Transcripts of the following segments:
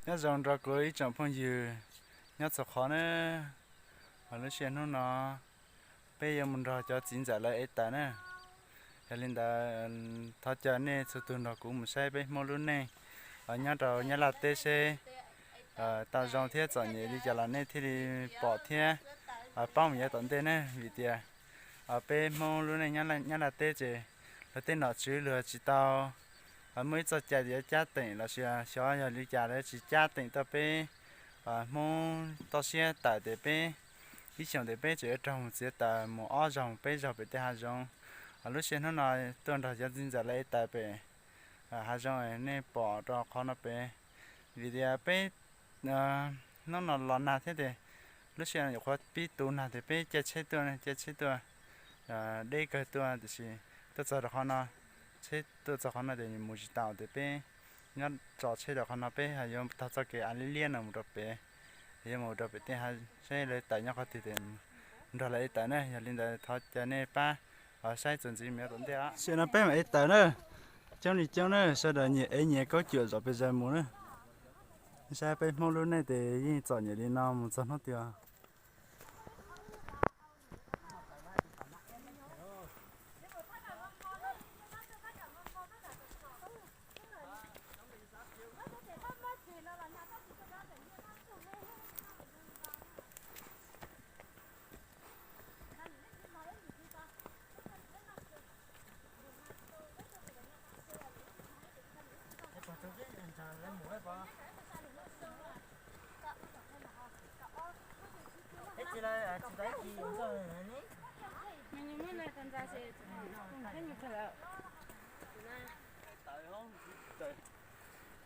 Nyob zoo rau kuv ib tsoom phooj ywg nyob txhua qhov na. Lub sij hawm hnub no peb yuav mus nrog cov txiv ntxawm lawv ev taws na. Yog li ntawd, thov caw nej txhua tus nrog kuv mus saib peb Hmoob lub neej nyob rau Nyab Laj teb seb tau zoo thiab txom nyem li cas los nej thiaj li pom thiab paub mus yav tom ntej na. Vim tias peb Hmoob lub neej Nyab Laj teb ces luag tej nom tswv luag tsis tau muaj ib txoj cai yuav cab teem los sis xyov yog li cas lawv tsis cab teem tuaj peb Hmoob toj siab tawm tias peb ib xyoos tias peb tseem yuav raug mus txiav taws mus ob zaug peb zaug pem tej hav zoov. Lub sij hawm hnub no tuaj nrog cov txiv ntxawm lawv ev taws pem hav zoov nej pom rau qhov no pem. Vim tias peb hnub no los nag thiab ces lub sij hawm no nyuam qhuav pib tu nag ces peb caij tsheb tuaj, caij tsheb tuaj deb kawg tuaj tiam sis tuaj txog rau qhov no, tsheb tuaj txog qhov no ces mus tsis tau ces peb nyob tso tsheb rau qhov no peb yuav taug txoj kev av liab liab no mus rau pem, yuav mus rau pem tej hav saib lawv taws nyob qhov twg ces nrog lawv ev taws na. Yog li ntawd thov caw nej pab saib txuas ntxiv mus yav tom ntej. Tam sim no peb mam ev taws na, coob li coob na, sawv daws nyias ev nyias kaub cuam zom pes zaws mus na. Saib peb Hmoob lub neej ces yeej txom nyem li no mus txog hnub twg.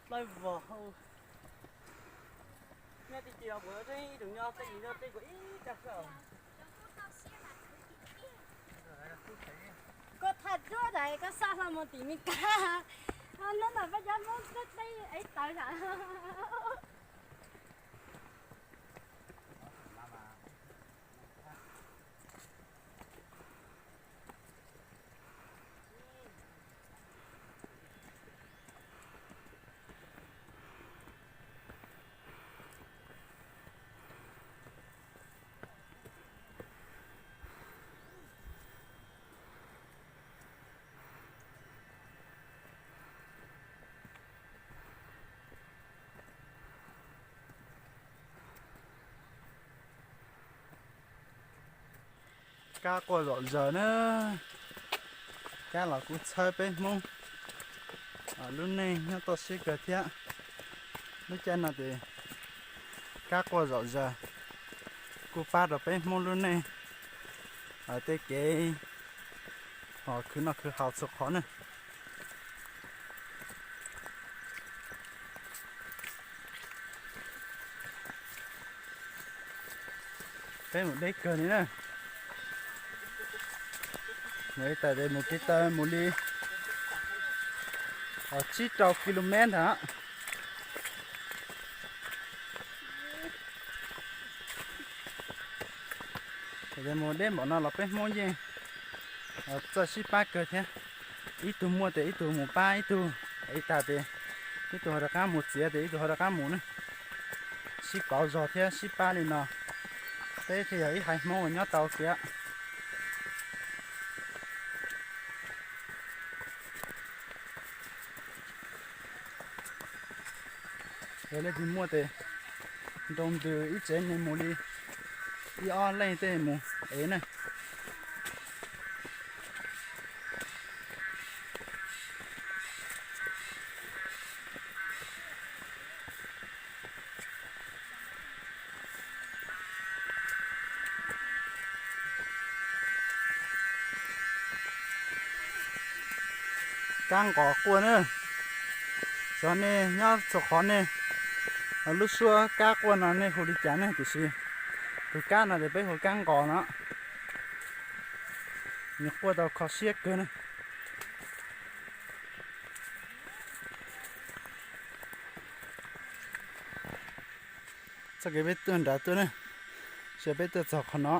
Dlawb vog hauv. Nyob tij ci los kuv ib tug nyob tej ib tug ib tag xwb. Koj tham duab tas koj xa hlo mus tim Mes Kas. Hnub no peb cov Hmoob twb ev taws sam. Kab quaj zom zaws na, kab los kuj txhawb peb Hmoob lub neej nyob toj siab kawg thiab. Lub caij no ces kab quaj zom zaws, kuj pab rau peb Hmoob lub neej tej kev khwv noj khwv haus txhua qhov na. Peb mus deb kawg li na. Mus ib tawm tes mus kev taw mus li tsib rau ki lu mev ntag. Mus deb npaum no los peb Hmoob yeej txawj sib pab kawg thiab. Ib tug muaj tes ib tug mus pab ib tug, ev tag tes ib tug ho rov qab mus txiav tes ib tug ho rov qab mus na. Sib pauv zog thiab sib pab li no, peb thiaj yog ib haiv Hmoob uas nyob tau tiag. Yog leej twg muaj tes nroo ntws ib tsev neeg mus li ib ob leej tej mus ev na. Kab nqos quaj na. Xyov nej nyob txhua qhov nej lub suab kab quaj no nej hu li cas ne, tiam sis tus kab no ces peb hu kab nqos no. Nws quaj tau kho siab kawg na. Txoj kev peb tuaj nrad tuaj na, seb peb tuaj txog qhov no.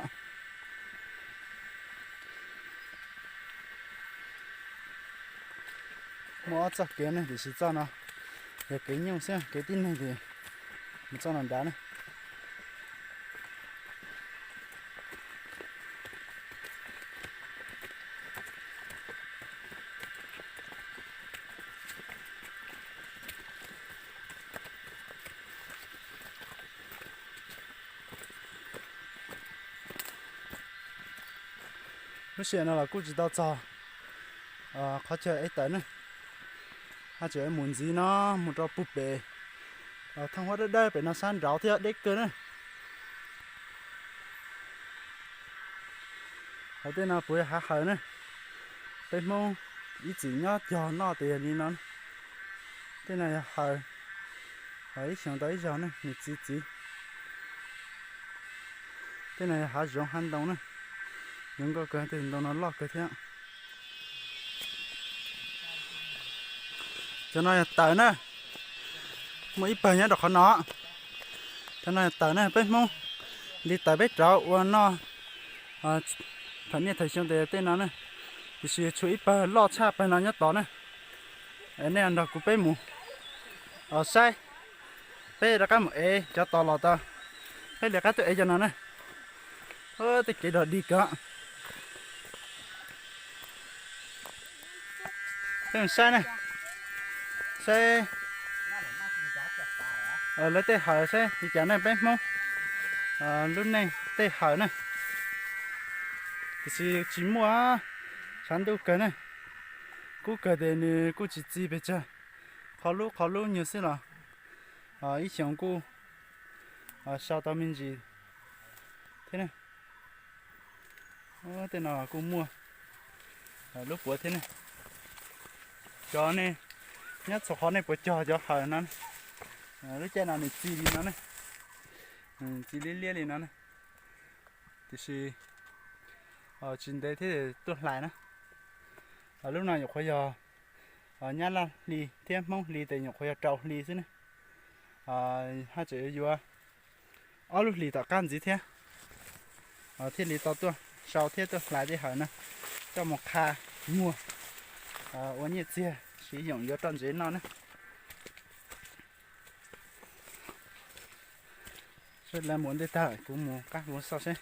Muaj ob txoj kev ne, tiam sis txoj no yog kev nyuj xwb, kev tib neeg ces Txoj no nrad na. Lub sij hawm no los kuj tsis tau txog qhov chaw ev tawm ne, haj tseem mus ntxiv no mus rau puag pem thooj huab dawb dawb pem no sab nraud thiab deb kawg na. Hauv tej no puas yog hav hawm ne, peb Hmoob ib txwm nyob cog noj tias yog li no. Tej no yog hawm, ib xyoo tau ib zaug ne nws txiv txiv. Tej no yog hav zoov hav ntoo na, zoo nkauj kawg, tej ntoo no loj kawg thiab. Cov no yog taws na, muaj ib pawg nyob rau qhov no. Cov no yog taws na, peb Hmoob li taws peb rauv ua noj thaum niaj thaum xyoo tes tej no na, tiam sis tshuav ib pawg loj tshaj pawg no nyob tod na. Nej nrog kuv peb mus saib, peb rov qab mus ev cov tod los tau, peb li qab tuaj ev cov no na. Tej kev dog dig kawg. Peb mus saib na, saib lawv tej hawm saib li cas ne peb Hmoob lub neej tej hawm na. Tiam sis tsis muaj, tshav ntuj kawg na, kub kawg tes nws kuj tsis txi pes tsawg, qhov lub qhov lub nyuag xwb los ib xyoos kuj sau tau me ntsis thiab. Tej no kuj muaj lub puav thiab ne. Cov nej nyob txhua qhov nej puas cog cov hawm no? Lub caij no nws txi li no ne, txi liab liab li no ne, tiam sis tsis ntev thiab tuaj hlais na. Lub no nyuam qhuav yog Nyab Laj hli thiab Hmoob hli tes nyuam qhuav yog rau hli xwb ne. Haj tseem yuav ob lub hlis tom qab ntxiv thiab thiaj li tau tuaj sau thiab tuaj hlais tej hawm no coj mus qha muag ua nyiaj txiag siv yoom yuav roj ntsev noj na. Seb lawv mus ua ntej tag kuv mus qab kuv xauj seb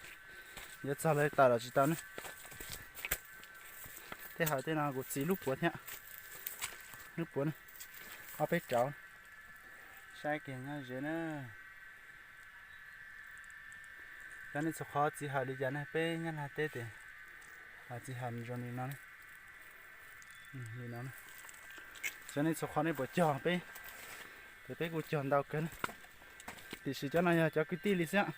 yuav txog lawv tawm los tsis tau ne. Tej hawm tej no kuv txiv lub puav thiab, lub puav ob peb rauv, saib kiag nyob ze na. Cov nej txhua qhov txiv hawm li cas ne, peb Nyab Laj teb tes txiv hawm zoo li no, li no. Cov nej txhua qhov nej puas cog peb, ces peb kuj cog ntau kawg na, tiam sis cov no yog cov kwv tij li xwb.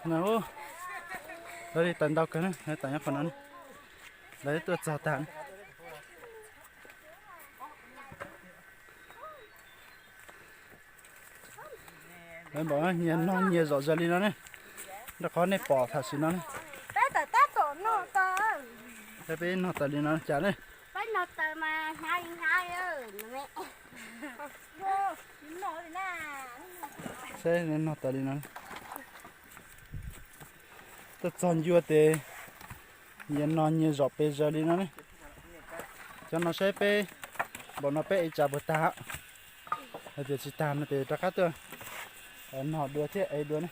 Lawv li tawm ntau kawg na, lawv tawm nyob qhov no, lawv tuaj txog tag. Lawv npaum nyias nog nyias zom zaws li no ne, rau qhov nej pom tam sim no ne. Peb nog taws li no cas ne. Saib nog taws li no. Tuaj txog ncua tes nyias nog nyias zom pes zaws li no ne. Cov no saib peb, npaum no peb ev tsa puas tag. Hais tias tsis tag no ces rov qab tuaj nog dua thiab ev dua ne.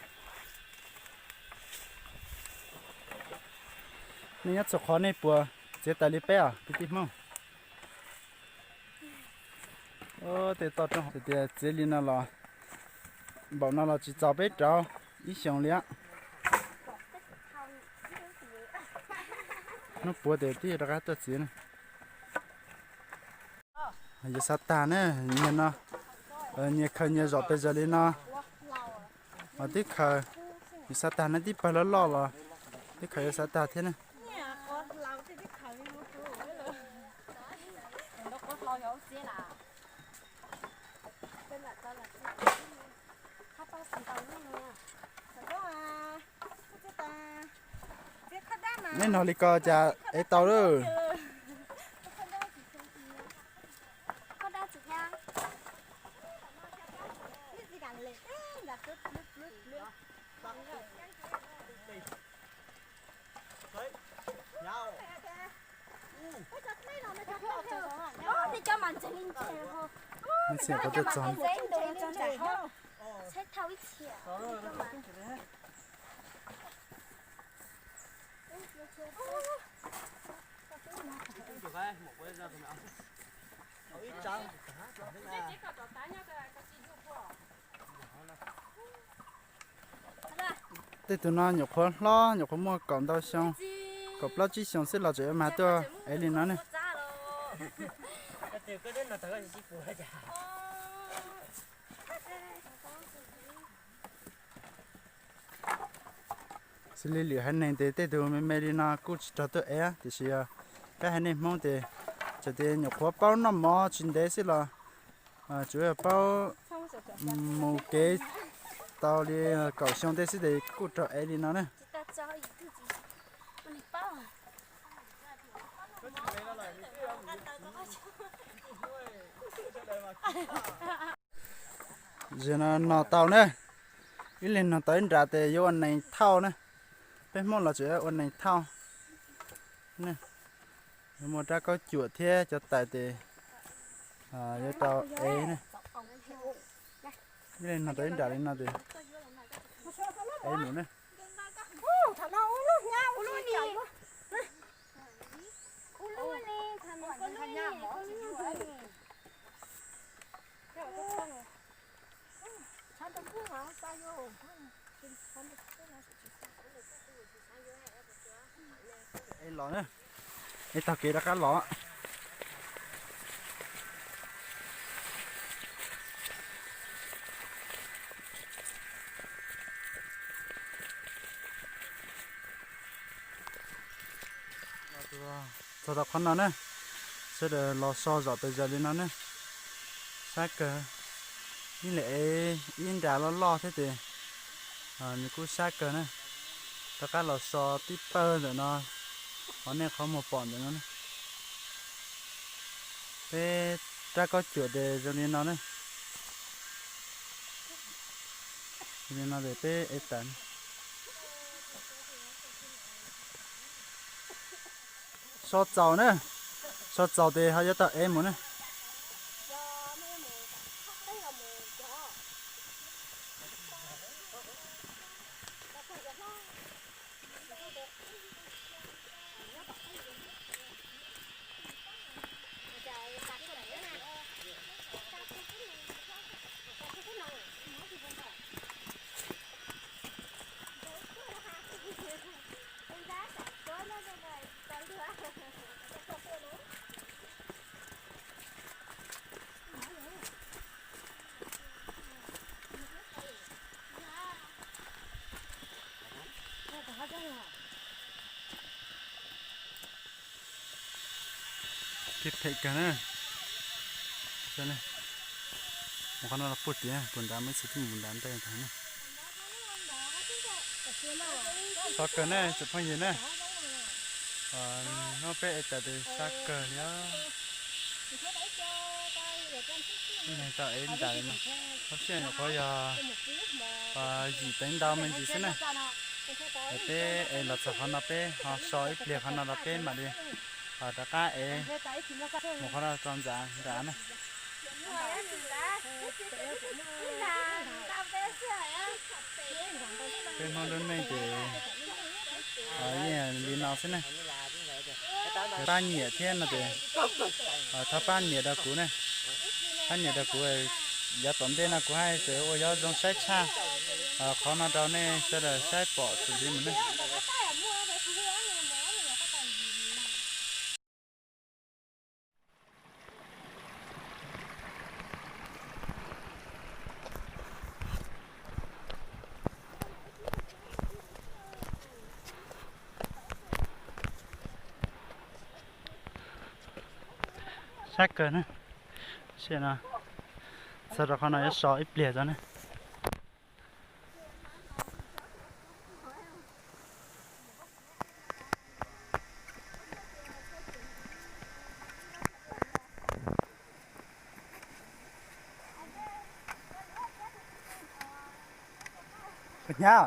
Nej nyob txhua qhov nej puas txiav taws li peb os kwv tij Hmoob? Tej toj roob hais tias txiav li no los, npaum no los tsis txaus peb rauv ib xyoos li. Hnub puav tes twb rov qab tuaj txiav ne. Yuav xav tag ne, nyias no, nyias khaws nyias zom pes zaws li no. Twb khaws, yuav xav tag ne, tib pawg loj loj los twb khaws yuav xav tag thiab ne. Nej nog li ko cas ev tau lawm. Ib txhia qhov twb txog. Tej tug no nyuam qhuav hlob, nyuam qhuav muaj kaum ntau xyoo, kaum plaub tsib xyoo xwb los tseem yuav mag tuaj ev li no ne. Xws li lwm haiv neeg ces tej tug me me li no kuj tsis raug tuaj ev, tiam sis yog peb haiv neeg Hmoob ces txawm tias nyuam qhuav paub noj mov tsis ntev xwb los tsuas yog paub mus kev tau li kaum xyoo tej xwb ces kuj raug ev li no na. Zaum no no tau na, ib leeg no tau ib nra tes yuav ua nees thauj na. Peb Hmoob los tseem ua nees thauj. Yuav muaj rab kaub cuam thiab cov tais tes yuav tau ev na. Ib leeg no tau ib nra li no tes ev mus na. Ev los na, ev taug kev rov qab los. Txog rau qhov no na, sawv daws los so zom pes zaws li no ne. Sab kawg, ib leeg ev ib nra loj loj thiab ces nws kuj sab kawg na. Rov qab los so tib pawg ntawm no, qhov nej qhov muag pom ntawm no ne. Peb rab kaub cuam ces zoo li no ne. Zoo li no ces peb ev tas. So txaus na, so txaus ces ho yuav tau ev mus na. Phem phem kawg na. Mus qhov no los puag tim, puag nrad muaj ib txhia twb mus nrad ntej ntag na. Sov kawg ne tsoom phooj ywg ne. Hnub peb ev tas tes sab kawg li os. Ib leeg tau ev nra li no. Qhov tseem nyuam qhuav yog yim teev ntau me ntsis xwb na. Peb ev los txog qhov no peb ho so ib pliag qhov no los peb mam li rov qab ev mus qhov no rau ntxa nrad na. Peb Hmoob lub neej ces yeej li no xwb ne. Pab nyiam thiab no ces thov pab nias rau kuv ne. Pab nias rau kuv, yav tom ntej no kuv haj tseem ua yuav zoo saib tshaj qhov no rau nej sawv daws saib pom txuas ntxiv mus ne. Sab kawg na. Tam sim no txog rau qhov no yuav so ib pliag tso na. Hnyav,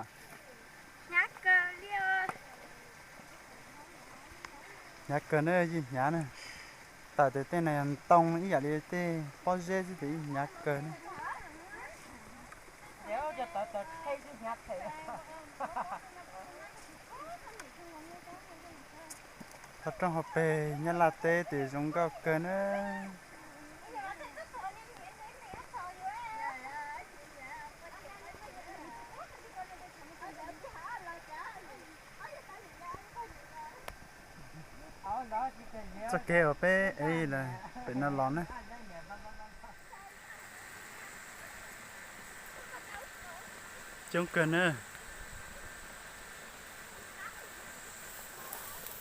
hnyav kawg ne, yeej hnyav ne. Tawm tes tej no yog ntoo ib yam li tej pob zeb xwb tes ib hnyav kawg ne. Qhov rooj hauv pes Nyab Laj teb tes zoo nkauj kawg na. Txoj kev uas peb ev lawm pem no los na. Coob kawg na.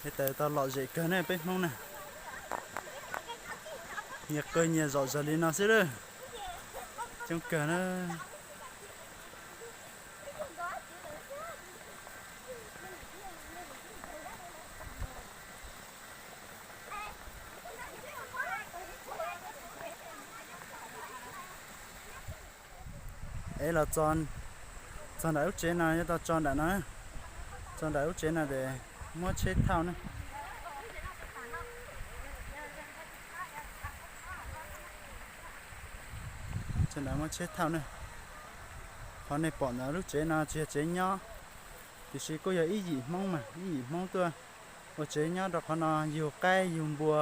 Ev taws tau lom zem kawg na peb Hmoob na. Nyias qw nyias zom zaws li no xwb lawm. Coob kawg na. Ev los txog nram lub tsev no yuav tau tso nram no. Tso nram lub tsev no tes muab tsheb thauj ne. Tso nram muab tsheb thauj ne. Qhov nej pom ntawm lub tsev no tsis yog tsev nyob, tiam sis kuj yog ib yim Hmoob mas ib yim Hmoob tuaj ua tsev nyob rau qhov no yug qaib yug npua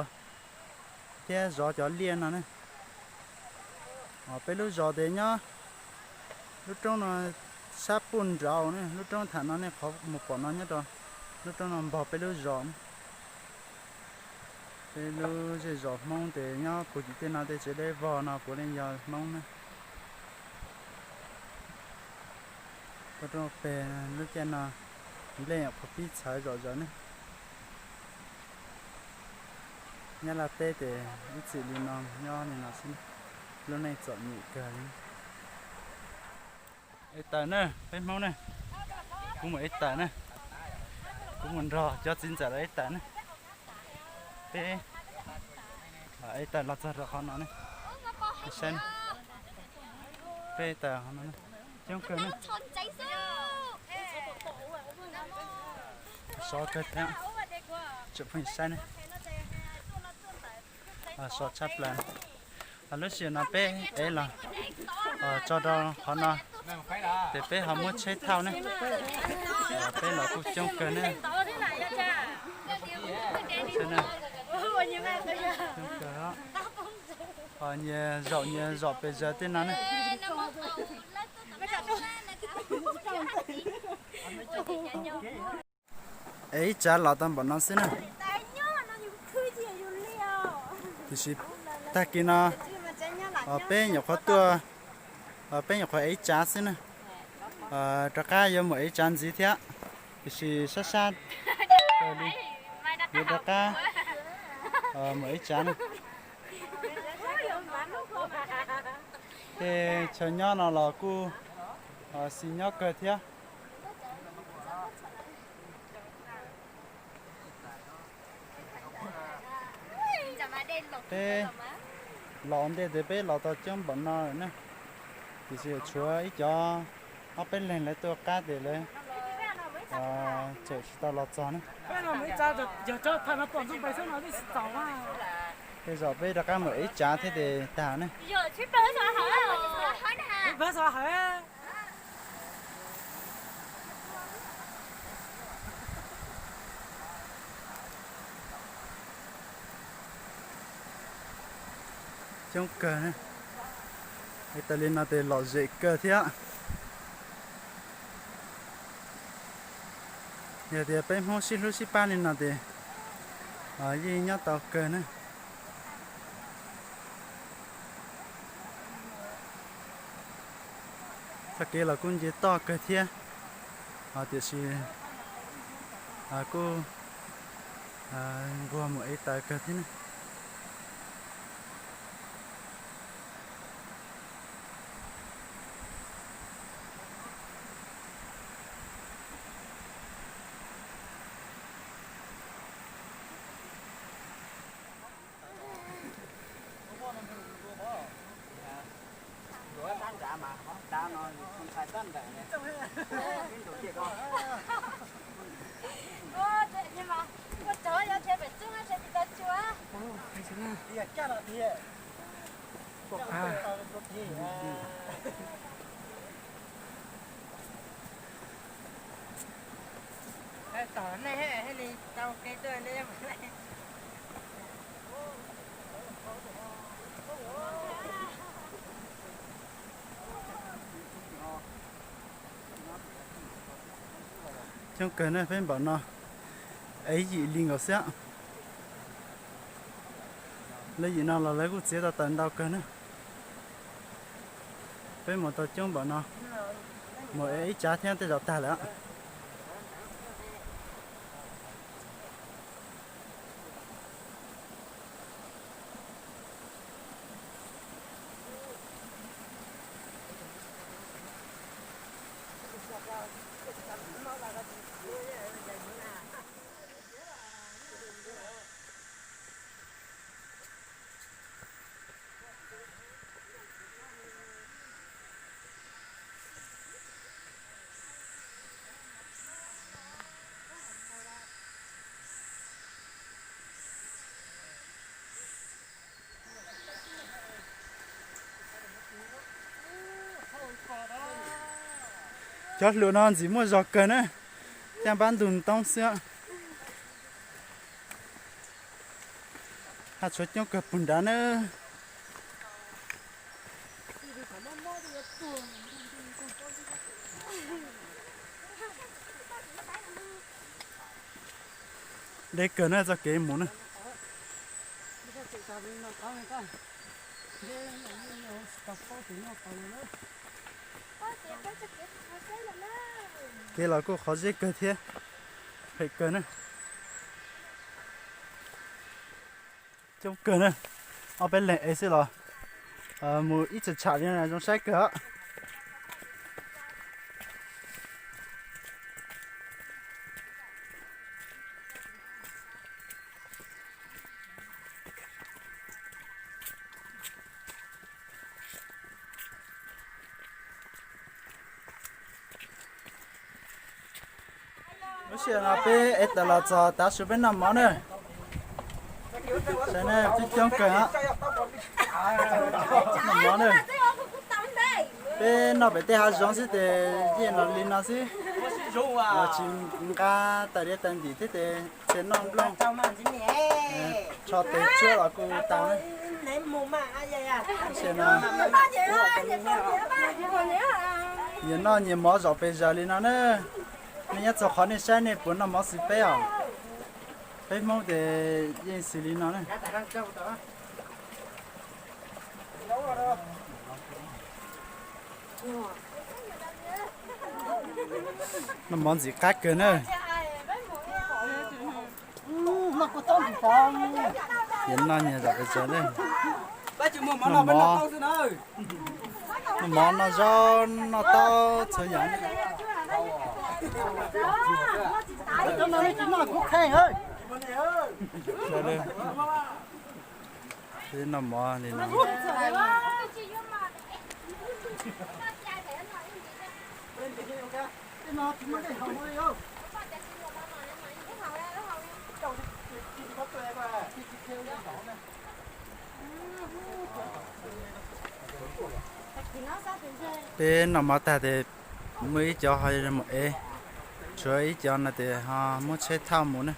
thiab zov cov liaj no ne. Peb lub zos tes nyob lub roob no sab puj nraud ne, lub roob tham no nej qhov mus pom no nyob rau lub roob no npog peb lub zos ne. Peb lub zej zos Hmoob tes nyob puag tim tej no tej tsev dawb vog no puav leej yog Hmoob na. Tuaj rau peg lub caij no nplej nyuam qhuav pib txhawv zom zaws ne. Nyab Laj teb tes ib txwm li no nyob li no xwb, lub neej txom nyem kawg li. Ev taws na peb Hmoob na, kuv mus ev taws na, kuv mus nrog cov txiv ntxawm lawv ev taws na. Peb ev taws los txog rau qhov no ne, saib, peb ev taws qhov no coob kawg ne. Sov kawg thiab, tseem pheej saib ne. Sov tshaj plaws. Lub sij hawm no peb ev los tso rau qhov no, ces peb ho muab tsheb thauj ne. Peb los kuj coob kawg ne. Nyias zaum nyias zom pes zaws tej no ne. Ev ib tsav los tau npaum no xwb na. Tiam sis tag kis no peb nyuam qhuav tuaj, peb nyuam qhuav ev ib tsav xwb na. Rov qab yuav mus ev ib tsav ntxiv thiab, tiam sis sab sab li yuav rov qab mus ev ib tsav na. Tej chaw nyob no los kuj xis nyob kawg thiab. Peb los ntej tes peb los tau coob npaum no lawm ne, tiam sis tshuav ib cov ob peb leeg lawv tuaj qab tes lawv tseem tsis tau los txog ne. Tej zaum peb rov qab mus ev ib tsav thiab tes tag ne. Coob kawg, tas li no tes lom zem kawg thiab. Yog tias peb Hmoob sib hlub sib pab li no tes yeej nyob tau kawg na. Txoj kev los kuj nce toj kawg thiab, tiam sis kuj nquag mus ev taws kawg thiab ne. Coob kawg na, peb npaum no ev yim li nkaus xwb. Lawv yim no los lawv kuj txiav tau taws ntau kawg na. Peb mus tau coob npaum no, mus ev ib tsav thiab tej zaum tag lawm. Cov hlua no ntxim muaj zog kawg na, caj npab ntug ntoob xwb. Haj tshuav coob kawg puag nrad na. Deb kawg na txoj kev mus na. Kev los kuj qhov zeb kawg thiab, phem kawg na. Coob kawg na, ob peb leeg ev xwb los mus ib tsham tsham li no zoo saib kawg. Lub sij hawm no peb ev tawm los txog tav su peb noj mov na. Saib na, peb coob kawg. Noj mov na. Peb noj pem tej hav zoov xwb ces yeej los li no xwb. Los tsis nqa tais diav tais ntim thiab ces noj nplooj, tsho tes tsuab los kuj tau na. Tab sis no, nyias noj nyias mov zaum pes zaws li no na. Nej nyob txog qhov nej saib nej puas noj mov xws peb os. Peb Hmoob ces yeej xws li no na. Noj mov ntxim qab kawg na. Nyias noj nyias zaum pes zaws na. Noj mov, noj mov noj zaub noj taub txhua yam. Peb noj mov li no. Peb noj mov tag ces muaj ib cov ho mus ev, tshuav ib cov no ces ho muab tsheb thauj mus na.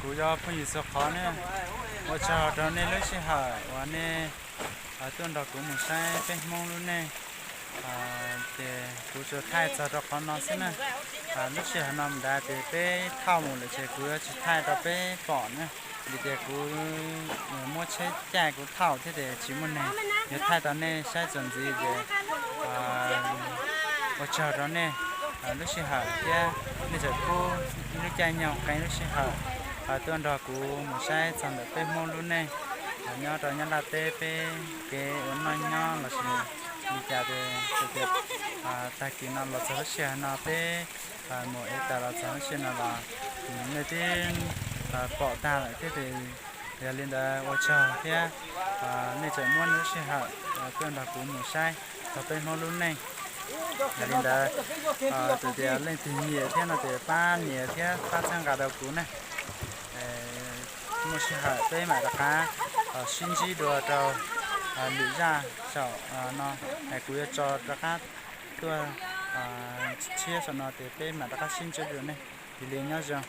Kuv yog phooj ywg Xov Qhov ne, ua tsaug rau nej lub sij hawm uas nej tuaj nrog kuv mus saib peb Hmoob lub neej. Ces kuv tsuas thaij txog rau qhov no xwb na. Lub sij hawm no mus nrad ces peb thauj mus lawm ces kuv yuav tsis thaij rau peb pom na, vim tias kuv muab tsheb caij kuv thauj thiab ces tsis muaj neeg yuav thaij tau nej saib txuas ntxiv ces ua tsaug rau nej lub sij hawm thiab nej tseem pub ib lub caij nyoog qee lub sij hawm tuaj nrog kuv mus saib txog ntawm peb Hmoob lub neej nyob rau Nyab Laj teb, peb kev ua noj nyob lossis li cas ces tias tag kis no los txog lub sij hawm no peb mus ev tas los txog lub sij hawm no los nej twb pom tag lawm thiab ces yog li ntawd ua tsaug thiab nej tseem muab nej lub sij hawm tuaj nrog kuv mus saib txog peb Hmoob lub neej. Yog li ntawd, txawm tias leej twg nyiam thiab no ces pab nias thiab pab txhawb nqa rau kuv na. Muaj sij hawm peb mam rov qab sib ntsib dua rau lwm zaj saum no, kuv yuav tso rov qab tuaj tshiab saum no ces peb mam rov qab sib ntsib dua ne. Cia li nyob zoo.